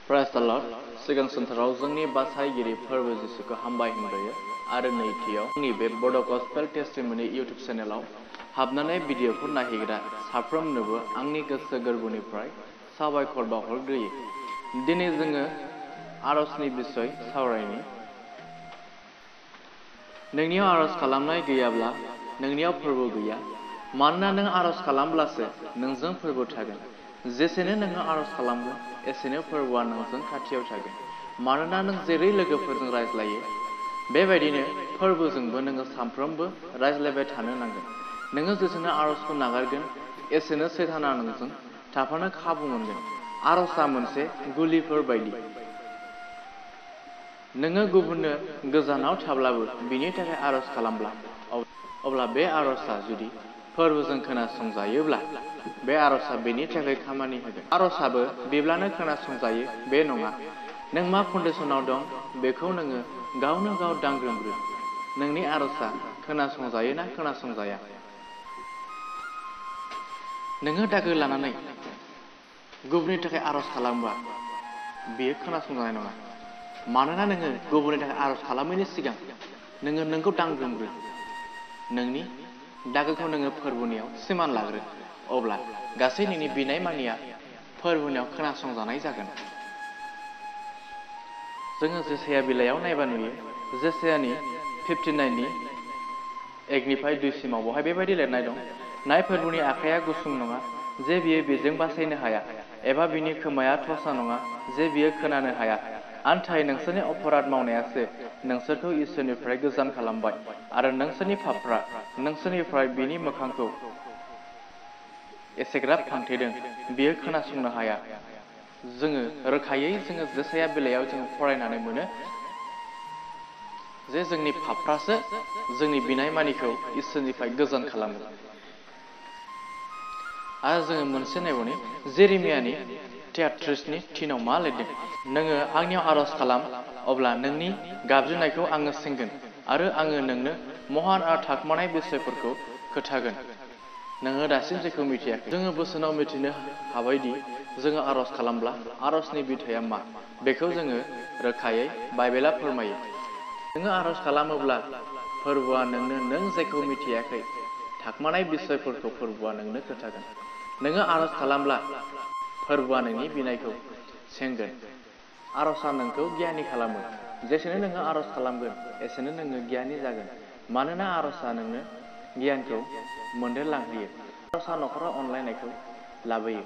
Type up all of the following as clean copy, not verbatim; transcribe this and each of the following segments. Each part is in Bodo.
Praise the Lord. सिगां समफोराव जोंनि बासायगिरि फोरबो जिसुखौ हामबाय होनग्रोयो आरो नैथियाव जोंनि बे बड' गस्पेल टेस्टिमनी इउट्युब चेनेलाव हाबनानै भिडिअफोर नायहैग्रा साफ्रोमनोबो आंनि गोसो गोरबोनिफ्राय साबायखर बावहरग्रोयो। दिनै जोङो आरजनि बिसय सावरायनि। नोंनियाव आरज खालामनाय गैयाब्ला नोंनियाव फोरबो गैया। मानोना नों आरज खालामब्लासो नोंजों फोरबो थागोन। जेसेनो नोङो आरज खालामगोन एसेनो फोरबोआ नोंजों खाथियाव थागोन। मानोना नों जेरै लोगोफोरजों रायज्लायो बेबायदिनो फोरबोजोंबो नोङो सानफ्रोमबो रायज्लायबाय थानो नांगोन। नोङो जेसेनो आरजखौ नागारगोन एसेनो सैताना नोंजों थाफानो खाबु मोनगोन। आरजआ मोनसे गुलिफोर बायदि। नोङो गुबुननो गोजानाव थाब्लाबो बिनि थाखाय आरज खालामब्ला अब्ला बे आरजआ जुदि फोरबोजों खोनासंजायोब्ला बे आरजआ बेनि थाखाय खामानि होगोन। आरजआबो बिब्लानो खोनासंजायो बे नङा। नों मा कन्डिसनाव दं बेखौ नोङो गावनो गाव दांग्रोमग्रो। नोंनि आरजआ खोनासंजायो ना खोनासंजाया? नोङो दागो लानानै गुबुननि थाखाय आरज खालामोबा बेयो खोनासंजानाय नङा। मानोना नोङो गुबुननि थाखाय आरज खालामैनि सिगां नोङो नोंखौ दांग्रोमग्रो। नोंनि दागोखौ नोङो फोरबोनियाव सिमान लाग्रो। अब्ला गासै नोंनि बिनाय मानिया फोरबोनियाव खोनासंजानाय जागोन। जोङो जेसाया बिलाइयाव नायबा नुयो जेसायानि 59नि 1निफ्राय 2सिमाव बहाय बेबायदि लिरनाय दं। नाय फोरबोनि आखाइया गुसुं नङा जे बियो बेजों बासायनो हाया, एबा बिनि खोमाया थसा नङा जे बियो खोनानो हाया। आन्थाय नोंसोरनि अपराध मावनायासो नोंसोरखौ इसोरनिफ्राय गोजान खालामबाय आरो नोंसोरनि पापफ्रा नोंसोरनिफ्राय बिनि मोखांखौ एसेग्राब फांथेदों बियो खोनासंनो हाया। जोङो रोखायै जोङो जेसाया बिलाइयाव जोङो फरायनानै मोनो जे जोंनि पापफ्रासो जोंनि बिनाय मानिखौ इसोरनिफ्राय गोजान खालामो। आरो जोङो मोनसे नायबावनि जेरेमियानि 33नि 3आव मा लिरदों? नोङो आंनियाव आरज खालाम अब्ला नोंनि गाबज्रिनायखौ आङो सेंगोन आरो आङो नोंनो महान आरो थाखोमानाय बिसयफोरखौ खोथागोन। नोङो दासिम जेखौ मिथियाखै। जोङो बोसोनाव मिथिनो हाबायदि जोङो आरज खालामब्ला आरजनि बिथाया मा बेखौ जोङो रोखायै बाइबेला फोरमायो। नोङो आरज खालामोब्ला फोरबोआ नोंनो नों जायखौ मिथियाखै थाखोमानाय बिसयफोरखौ फोरबोआ नोंनो खोथागोन। नोङो आरज खालामब्ला फोरबोआ नोंनि बिनायखौ सेंगोन। आरजआ नोंखौ गियानि खालामो। जेसेनो नोङो आरज खालामगोन एसेनो नोङो गियानि जागोन। मानोना आरजआ नोंनो गियानखौ मोनदेरलांहोयो। आरजआ नखराव अनलायनायखौ लाबोयो।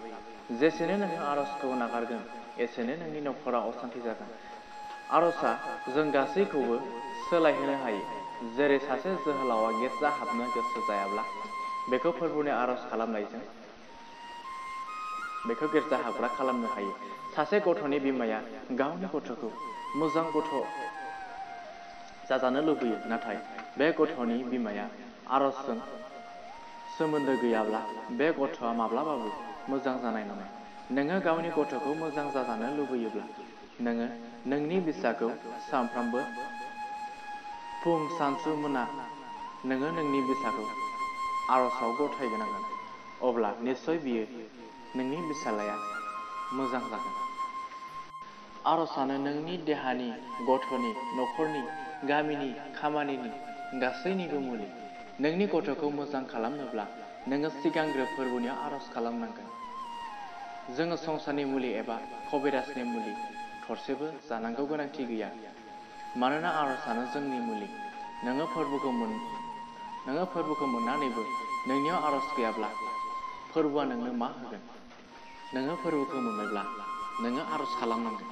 जेसेनो नोङो आरजखौ नागारगोन एसेनो नोंनि नखरा असान्थि जागोन। आरजआ जों गासैखौबो सोलायहोनो हायो। जेरै सासे जोहोलावा गिर्जा हाबनो गोसो जायाब्ला बेखौ फोरबोनि आरज खालामनायजों बेखौ गिर्जा हाबग्रा खालामनो हायो। सासे गथ'नि बिमाया गावनि गथ'खौ मोजां गथ' जाजानो लुबैयो, नाथाय बे गथ'नि बिमाया आरजजों सोमोन्दो गैयाब्ला बे गथ'आ माब्लाबाबो मोजां जानाय नङा। नोङो गावनि गथ'खौ मोजां जाजानो लुबैयोब्ला नोङो नोंनि बिसाखौ सानफ्रामबो फुं सानसु मोना नोङो नोंनि बिसाखौ आरजआव गथायनांगोन। अब्ला निस्सय बियो नोंनि बिसालाया मोजां जागोन। आरजआनो नोंनि देहानि, गथ'नि, नखरनि, गामिनि, खामानिनि गासैनिबो मुलि। नोंनि गथ'खौ मोजां खालामनोब्ला नोङो सिगांग्रो फोरबोनियाव आरज खालामनांगोन। जोङो संसारनि मुलि एबा कबिराजनि मुलि थरसेबो जानांगौ गोनांथि गैया। मानोना आरजआनो जोंनि मुलि। नोङो फोरबोखौ मोननानैबो नोंनियाव आरज गैयाब्ला फोरबोआ नोंनो मा होगोन? नोङो फोरबोखौ मोननोब्ला नोङो आरज खालामनांगोन।